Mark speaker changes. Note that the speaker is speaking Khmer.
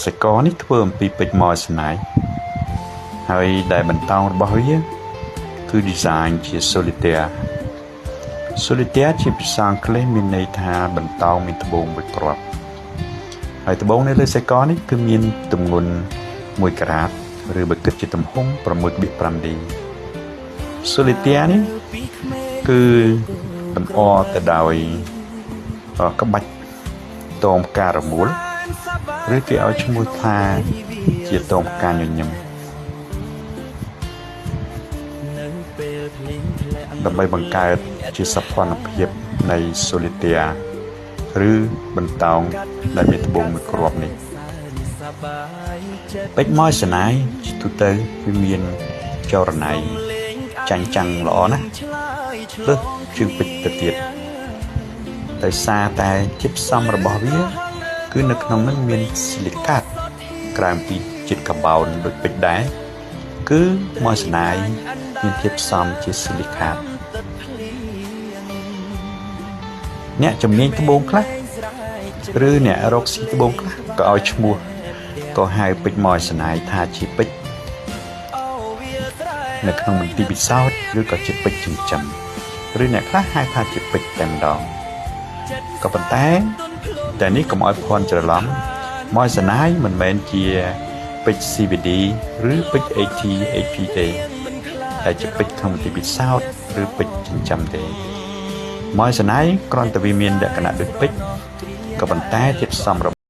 Speaker 1: សកលនេះធ្វើអំពីពេជ្រ Moissanite ហើយដែលបន្តោងរបស់វាគឺ design ជា solitaire។ Solitaire ជាភាសាអង់គ្លេសមានន័យថាបន្តោងមានត្បូងមួយគ្រាប់ហើយត្បូងនៅលើសកលនេះគឺមានទម្ងន់1ក្រាតឬបើគិតជាទំហំ 6.5D។ Solitaire នេះគឺលម្អទៅដោយក្បាច់តមការមូលឬគេឲ្យឈ្មោះថាជាតមការញញឹមដើម្បីបង្កើតជាសោភ័ណភាពនៃ solitaire ឬបន្តោងដែលមានត្បូងមួយគ្រាប់នេះ។ពេជ្រ Moissanite ជាទូទៅវាមានចរណៃចាញ់ចាំងល្អណាស់លើសជាងពេជ្រទៅទៀតដោយសារតែជាតិផ្សំរបស់វា គឺនៅក្នុងនោះមានស៊ីលីកាតក្រៅពីជាតិកាបូនដូចពេជ្រដែរគឺ Moissanite មានធាតុផ្សំជាស៊ីលីកាតអ្នកជំនាញត្បូងខ្លះឬអ្នករកស៊ីត្បូងខ្លះក៏ឲ្យឈ្មោះក៏ហៅពេជ្រ Moissanite ថាជាពេជ្រនៅក្នុងមន្ទីរពិសោធន៍ឬក៏ជាពេជ្រចិញ្ចឹមឬអ្នកខ្លះហៅថាជាពេជ្រតែម្ដងក៏ប៉ុន្តែតែនេះកុំឲ្យភ័ន្តច្រឡំ Moissanite មិនមែនជាពេជ្រ CVD ឬពេជ្រ AT AP ទេតែជាពេជ្រក្នុងមន្ទីរពិសោធន៍ឬពេជ្រចិញ្ចឹមទេ Moissanite គ្រាន់តែវាមានលក្ខណៈដូចពេជ្រក៏ប៉ុន្តែធាតុផ្សំ